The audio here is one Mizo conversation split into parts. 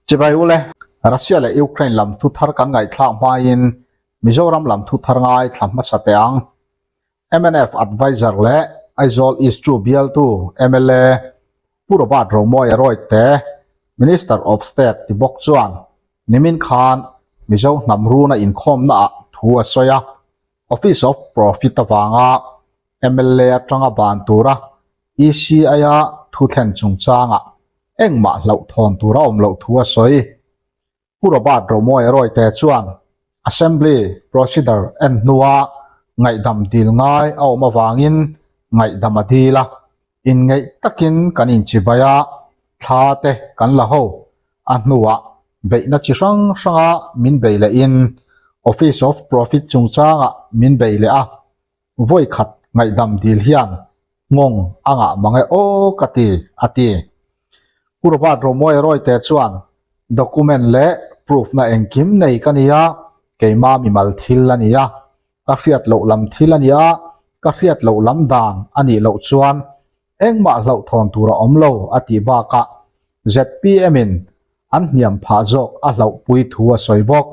Chibai ule, Russia leh Ukraine lam thu thar kan ngaihthlak hmain Mizoram lam thu thar ngai thla hmasa teh ang. Mnf Adviser leh Aizawl East Two bialtu mla Pu Robert Romawia Royte, Minister of State ti bawk chuan nimin khan Mizo hnam runa inkhawmnaah thu a sawi a, Office of Profit avanga mla atanga ban tura ECI-a thu thlen chungchangah engmah hlauhthawn tur a awm loh thu a sawi. Pu Robert Romawia Royte chuan Assembly procedure en hnua ngaihdam dil ngai a awm avangin ngaihdam a dil a, inngeih takin kan inchibai a, thla te kan la ho. A hnuah beihna chi hrang hranga min bei lehin Office of Profit chungchangah min bei leh a, vawi khat ngaihdam dil hian nghawng a ngah mang e aw ka ti, a ti. Pu Robert Romawia Royte chuan document leh proof na engkim nei ka nia, keima mimal thil a nia, ka hriat loh lam thil a nia, ka hriat loh lam dan a nih loh chuan engmah hlauhthawn tur a awm lo a tih bakah zpm in an hniam phah zawk a hlauhpui thu a sawi bawk.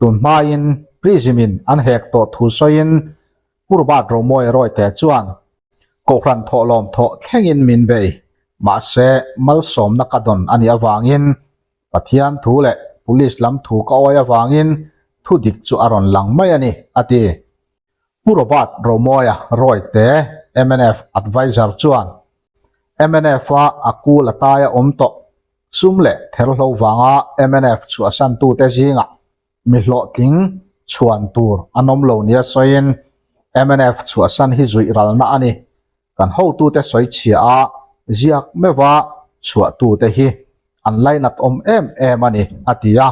Tun hmain Prism in an hek tawh thu sawiin Pu Robert Romawia Royte chuan Kohhran thawhlawm thawh thlengin min bei, mahse malsawmna ka dawn a nih avangin Pathian thu leh Police lam thu ka awi avangin thu dik chu a rawn lang mai a ni, a ti. Pu Robert Romawia Royte, mnf Adviser chuan mnf-a a kul a taia awm tawh Sum leh therhlo vanga mnf chhuahsantute zingah mi hlawhtling chhuan tur an awm lo nia sawiin mnf chhuahsan hi zuih ralna a ni. Kan hotute sawi chhia a, ziak meuha chhuahtute hi an lainat awm em em a ni, a ti a.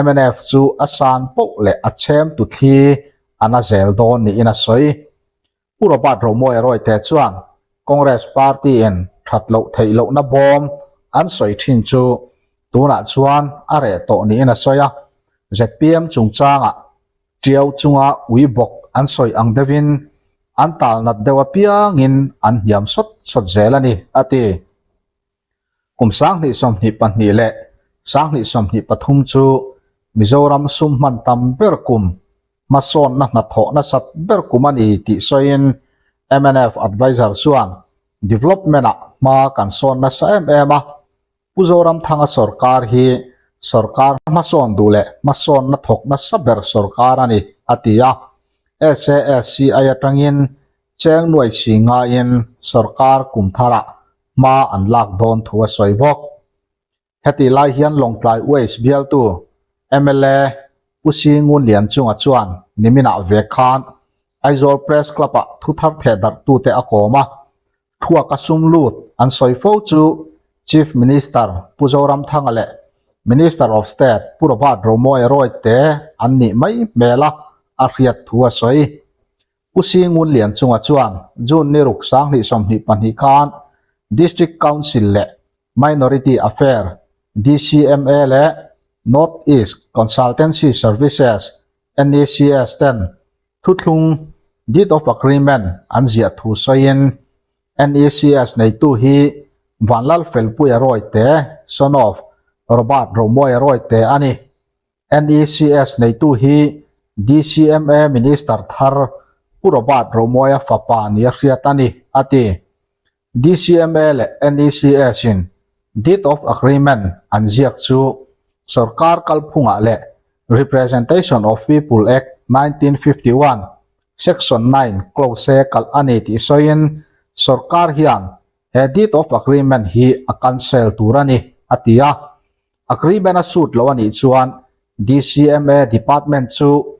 Mnf chu a san poh leh a chhem tu thli a na zel dawn niin a sawi. Pu Robert Romawia Royte chuan Congress Party-in that loh theih lohna bawm an sawi thin chu tunah chuan a reh tawh niin a sawi a. Zpm chungchangah Tiau chunga ui bawk an sawi ang deuhin an tal nat deuh apiangin an hniam sawt sawt zel a ni, a ti. Kum 2022 leh 2023 chu Mizoram sum hman tam ber kum, hmasawnna hnathawh nasat ber kum a ni tih sawiin mnf Adviser chuan Development-ah hma kan sawn nasa em em a, Pu Zoramthanga sawrkar hi sawrkar hmasawn duh leh hmasawnna thawk nasa ber sawrkar a ni, a ti a. SASCI atangin Cheng nuai si ngaiin sawrkar kum tharah hma an lak dawn thu a sawi bawk. Heti lai hian Lawngtlai Waste bialtu mla Pu Si Ngun Lian chunga chuan niminah ve khan Aizawl Press Club-ah thu thar theh darhtute a kawm a, thuaka sum lut an sawi fo chu Chief Minister Pu Zoramthanga leh Minister of State Pu Robert Romawia Royte an nih mai hmel a a hriat thu a sawi. Pu Singun Lianchunga chuan June ni ruk 2022 khan District Council leh Minority Affair, DCMA, leh North East Consultancy Services, NECS, ten thuthlung, Deed of Agreement, an ziah thu sawiin NECS neitu hi Vanlalfelpuia Royte, son of Robert Romawia Royte a ni. NECS neitu hi DCMA Minister thar Pu Robert Romawia fapa nia hriat a ni, a ti. DCMA leh NECS in Deed of Agreement an ziak chu sorkar kalphungah leh Representation of People Act 1951 Section 9 clause kalh a ni tih sawiin sorkar hian he Deed of Agreement hi a cancel tur a ni, a ti a. Agreement a suit lo a nih chuan DCMA Department chu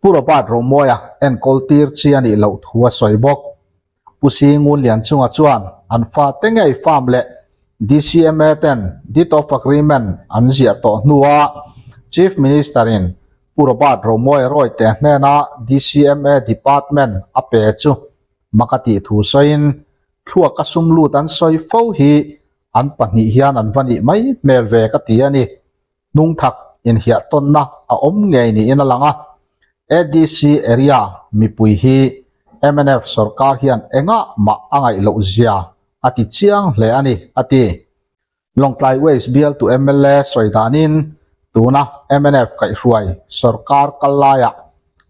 Pu Robert Romawia enkawl tir chi a nih loh thu a sawi bawk. Pu Si Ngunlian chunga chuan an fate ngei farm leh DCMA ten Deed of Agreement an ziah tawh hnua Chief Minister in Pu Robert Romawia Royte hnena DCMA Department a pe chu mak a tih thu sawiin thluaka sum lut an sawi fo hi An pahnih hian an va nih mai hmel ve ka ti a ni. Hnungthak inhiah tawnna a awm ngei niin a lang a. ADC area mipui hi mnf sorkar hian engah mah a ngaih loh zia a ti chiang hle a ni, a ti. Lawngtlai West bialtu mla sawi danin tuna mnf kaihhruai sorkar kal laiah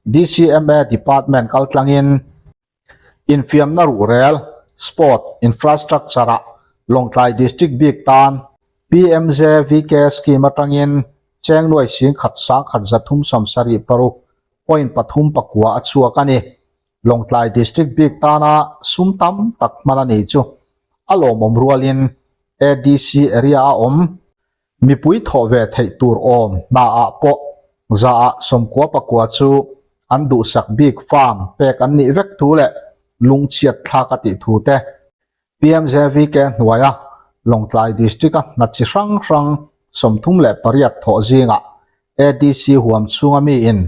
DCMA department kaltlangin infiamna ruhrel, sport infrastructure-ah Lawngtlai District bik tan PMJVK scheme atangin cheng nuai singkhat sangkhat 376 point pathum pakua a chhuak a ni. Lawngtlai District bik tana sum tam tak hman a ni chu a lawmawm rualin ADC area a awm mipui thawh ve theih tur awm hnaah pawh zaah 90 pakua chu an duhsak bik farm pek an nih vek thu leh lungchhiat thlak a tih thu te PMJVK hnuaia Lawngtlai District-a hna chi hrang hrang 38 thawh zingah ADC huam chhunga miin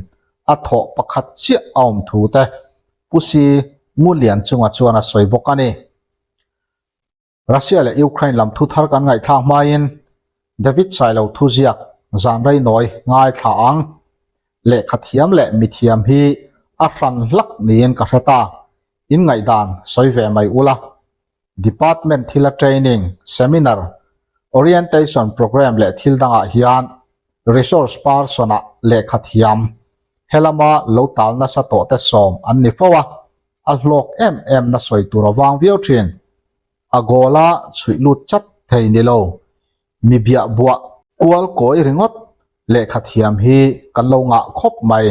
a thawh pakhat chiah a awm thu te Pu Si Ngulian chunga chuan a sawi bawk a ni. Russia leh Ukraine lam thu thar kan ngaihthlak hmain David Sailo thuziak zan rei nawi ngaithla ang. Lehkha thiam leh mithiam hi a hran hlak niin ka hre ta. In ngaihdan sawi ve mai ula. Department thila training, seminar, orientation programme leh thil dangah hian resource person-ah lehkha thiam helama lo tal nasa tawhte sawm an ni fo a, a hlawk em em na sawi tur a vang viau thin. A goal-a chhuih lut chat thei ni lo. Mi biah buah kual kawi ringawt lehkha thiam hi kan lo ngah khawp mai.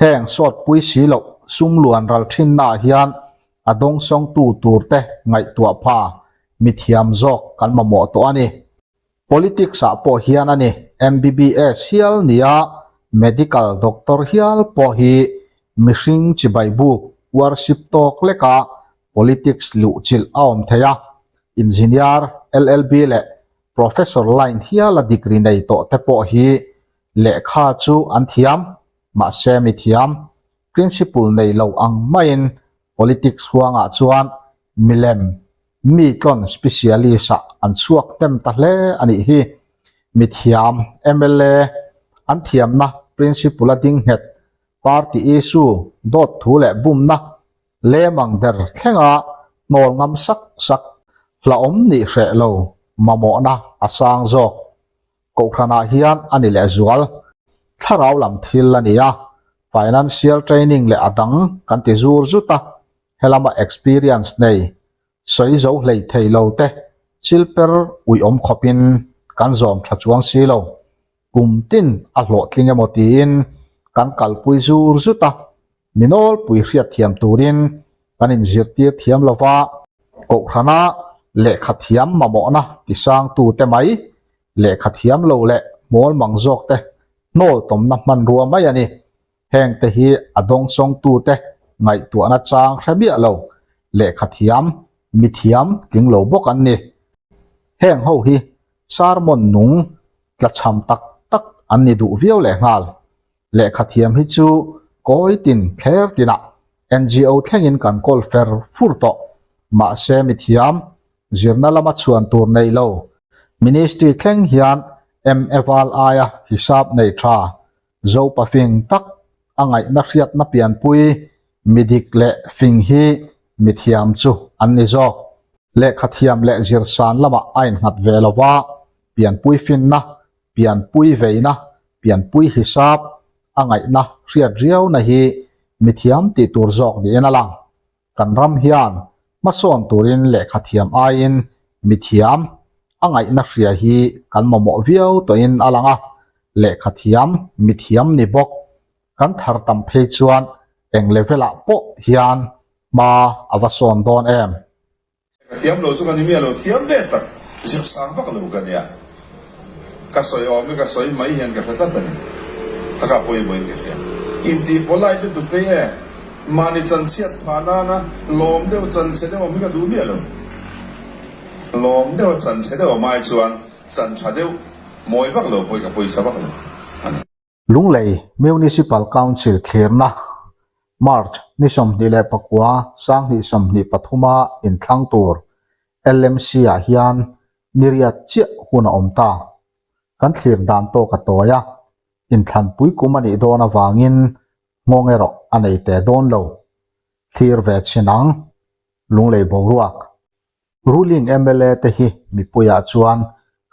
Heng sawt pui si loh sum luan ral thinnaah hian a dawngsawngtu turte ngaihtuah pha mithiam zawk kan mamawh tawh a ni. Politics ah pawh hian a ni. MBBS hial nia medical doctor hial pawh hi mihring chibai buk worship tawk leka politics luh chilh a awm thei a. Engineer, LLB leh Professor line hiala degree nei tawh te pawh hi lehkha chu an thiam, mahse mithiam, principle nei lo ang maiin politics huangah chuan milem mi tlawn specialist-ah an chhuak hnem ta hle a nih hi. Mithiam, mla, an thiamna principle-a ding nghet, party issue, dawt thu leh bumna lemang der thlenga hnawl ngam sak sak hlauhawm nih hreh lo mamawhna a sang zawk. Kohhranah hian a ni lehzual. Thlarau lam thil a ni a, financial training leh a dang kan ti zur zut a, helama experience nei, sawi zo hlei thei lo te chilper uiawm khawpin kan zawm tha chuang si lo. Kum tin a hlawhtling emaw tiin kan kalpui zur zut a, mi nawlpui hriat thiam turin kan inzirtir thiam lo va, Kohhrana lehkha thiam mamawhna tisangtu te mai, lehkha thiam lo leh hmawl mang zawk te hnawl tawmna hmanrua mai a ni. Heng te hi a dawngsawngtu te ngaihtuahna chang hre miah lo, lehkha thiam, mi thiam tling lo bawk an ni. Heng ho hi sermon nung tlachham tak tak an ni duh viau lehnghal. Lehkha thiam hi chu kawi tin thler tinah NGO thlengin kan kawl fer fur tawh. Mahse mithiam, zirna lama chhuan tur nei lo. Ministry thleng hian MFL aia hisap nei tha, Zopa fing tak a ngaihna hriatna pianpui midik leh fing hi mithiam chu an ni zawk. Lehkha thiam leh zirsan lamah a innghat ve lo va, pianpui finna pianpui veina, pianpui hisap a ngaihna hriat riauna hi mithiam tih tur zawk niin a lang. Kan ram hian hmasawn turin lehkha thiam aiin mithiam a ngaihna hria hi kan mamawh viau tawhin a lang a, lehkha thiam mithiam ni bawk kan thar tam phei chuan eng level ah pawh hian hma a va sawn dawn em? Ka thiam lo chu ka ni miah lo, thiam ve tak, zir sang vak lo ka nia. Ka sawi awm hi ka sawi mai hian ka hre tlat a ni. Ka kah pawimawhin ka hria. Intih polite lutuk te e, mahni chanchhiat phah nana lawm deuh chanchhe deuh awm hi ka duh miah lo. Lawm deuh a chanchhe deuh awm ai chuan chan tha deuh mawi vak lo pawh hi ka pawisa vak lo a ni. Lunglei Municipal Council thlirna March ni 29 2023 a inthlang tur LMC ah hian ni riat chiah hun a awm ta. Kan thlir dan tawk a tawi a, inthlanpui kum a nih dawn avangin nghawng erawh a nei teh dawn lo. Thlir ve chhin ang, Lunglei boruak. Ruling mla te hi mipuiah chuan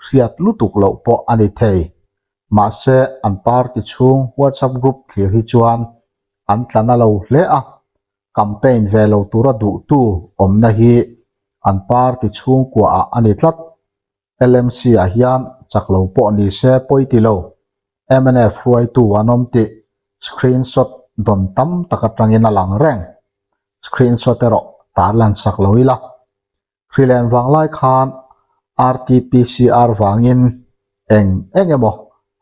hriat lutuk loh pawh a ni thei. Mahse, an party chhung WhatsApp group thlir hi chuan an tla na lo hle a, campaign ve lo tura duhtu awmna hi an party chhungkuaah a ni tlat. LMC ah hian chak lo pawh ni se pawi ti lo, mnf hruaitu an awm tih screenshot dawn tam tak atangin a lang reng. Screenshot erawh tarlan sak lo ila. Hrilen vanglai khan RTPCR vangin eng eng emaw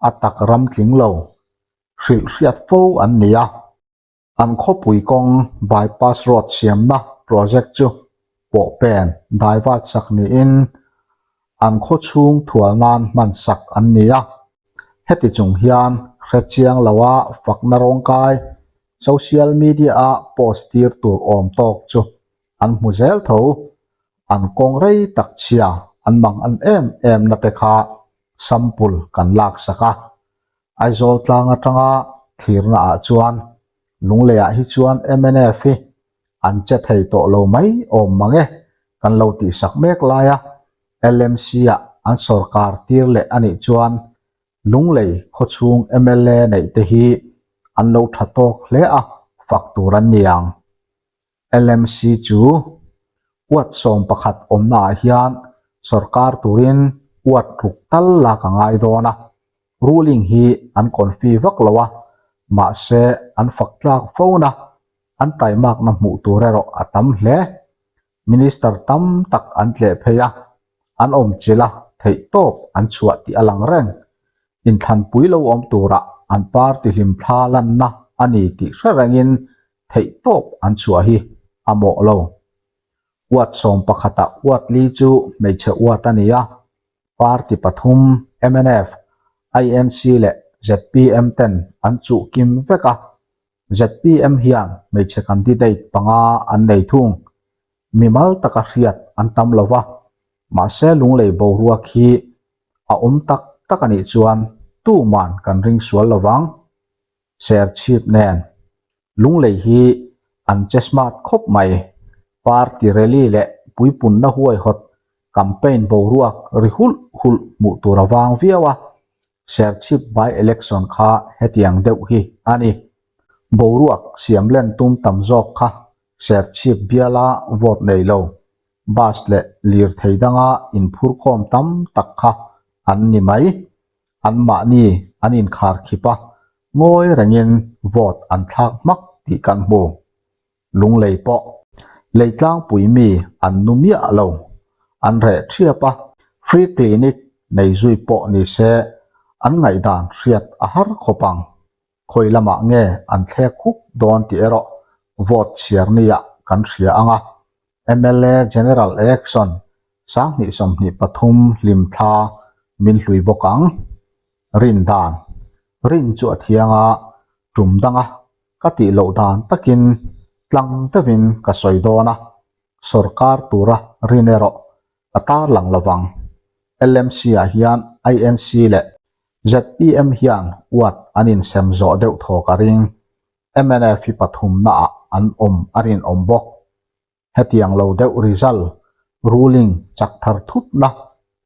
a tak ram tling lo hrilh hriat fo an ni a. An khawpui kawng bypass road siamna project chu pawhpen daivat sak niin an khaw chhung thual nan hman sak an ni a. Heti chung hian hre chiang loa fakna rawngkai social media-a post tir tur awm tawk chu an hmu zel tho. An kawng rei tak chhia an mang an em em na te kha sample kan lak sak a. Aizawl tlang atanga thlirna ah chuan Lungleiah hi chuan mnf hi an che thei tawh lo mai awm mang e kan lo tihsak mek lai a, LMC ah an sawrkar tir leh a nih chuan Lunglei khawchhung mla neih te hi an lo tha tawk hle a fak tur an ni ang. LMC chu uat 11 awmnaah hian sorkar turin uat ruk tal lak a ngai dawn a, ruling hi an confi vak lo a, mahse an fak tlak fo na, an taimakna hmuh tur erawh a tam hle. Minister tam tak an tleh phei a, an awm chilh a, theihtawp an chhuah tih a lang reng. Inthlanpui lo awm turah an party hlimthla lanna a ni tih hre rengin theihtawp an chhuah hi a mawh lo. Uat 11 ah uat li chu hmeichhe uat a ni a, party pathum mnf, INC leh zpm ten an chuh kim vek a, zpm hian hmeichhe candidate panga an nei thung. Mimal taka hriat an tam lo va, mahse lunglei boruak hi a awm tak tak a nih chuan tuman kan ring sual lo vang. Serchhip nen Lunglei hi an che smart khawp mai. Party rally leh puipunna huaihawt campaign boruak ri hulh hulh hmuh tur a vang viau a, Serchhip by election kha hetiang deuh hi a ni. Boruak siam len tum tam zawk kha Serchhip biala vote nei lo, bus leh lirthei danga inphurkhawm tam tak kha an ni mai. Anmahni an inkhar khip a, ngawi rengin vote an thlak hmak tih kan hmu. Lunglei pawh leitlangpui mi an nu miah lo, an reh thiap a, free clinic nei zui pawh ni se an ngaihdan hriat a har khawp ang. Khawi lamah nge an thlek huk dawn tih erawh vote chhiar niah kan hria ang a, mla General Election 2023 hlimthla min hlui bawk ang. Rin dan, Rin chu a thiang a, tum danga ka tih loh dan takin tlang deuhin ka sawi dawn a, sawrkar tura rin erawh ka tarlang lovang. LMC ah hian INC leh zpm hian uat an insem zawh deuh thaw ka ring. Mnf hi pathumna ah an awm a rinawm bawk. Hetiang lo deuh result, ruling chak thar thutna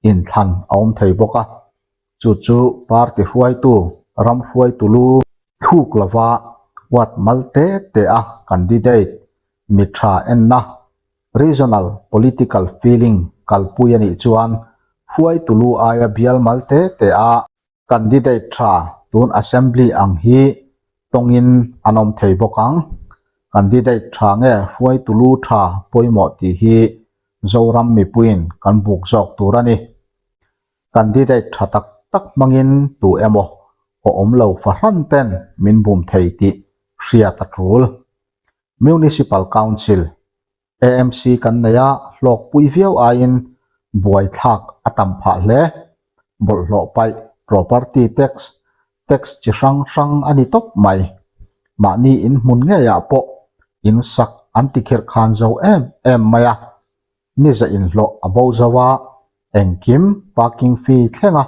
inthlan a awm thei bawk a, chu chu party hruaitu, ram hruaitu lu thluk lova uat mal te te a candidate mi tha enna, regional political feeling kalpui a nih chuan hruaitu lu aia bial mal te te a Candidate tha tun Assembly ang hi tawngin an awm thei bawk ang. Candidate tha nge hruaitu lu tha pawimawh tih hi Zoram mipuiin kan buk zawk tur a ni. Candidate tha tak tak hmangin tu emaw aw awm lo fahran ten min bum thei tih hriat a tul. Municipal Council AMC kan nei a, hlawkpui viau aiin buaithlak a tam phah hle. Bawlhhlawh paih, property tax, tax chi hrang hrang a ni tawp mai. Mahni inhmun ngeiah pawh in sak an ti khirh khan zo em em mai a. Niza inhlawh a bo zo a, engkim parking fee thlenga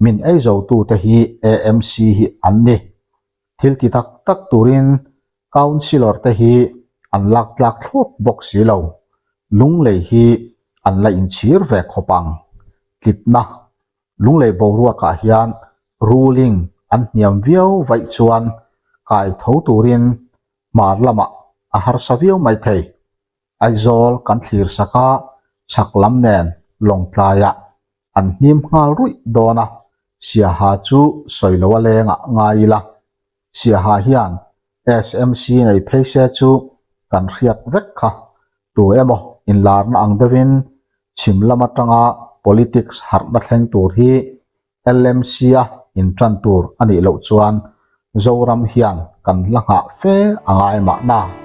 min ei zotute hi AMC hi an ni. Thil ti tak tak turin Councillor te hi an lak tlak thlawt bawk si lo. Lunglei hi an la inchhir ve khawp ang. Tlipna. Lunglei boruakah hian ruling an hniam viau vaih chuan kai tho turin hmar lamah a harsa viau mai thei. Aizawl kan thlir sak a, chhak lam nen Lawngtlaiah an hnim nghal ruih dawn a, Siaha chu sawi lo a lengah ngai ila. Siaha hian SMC nei phei se chu kan hriat vek kha. Tu emaw inlarna ang deuhin chhim lam atanga politics harhna thleng tur hi LMC-a intan tur a nih loh chuan Zoram hian kan la nghah fe a ngai mahna.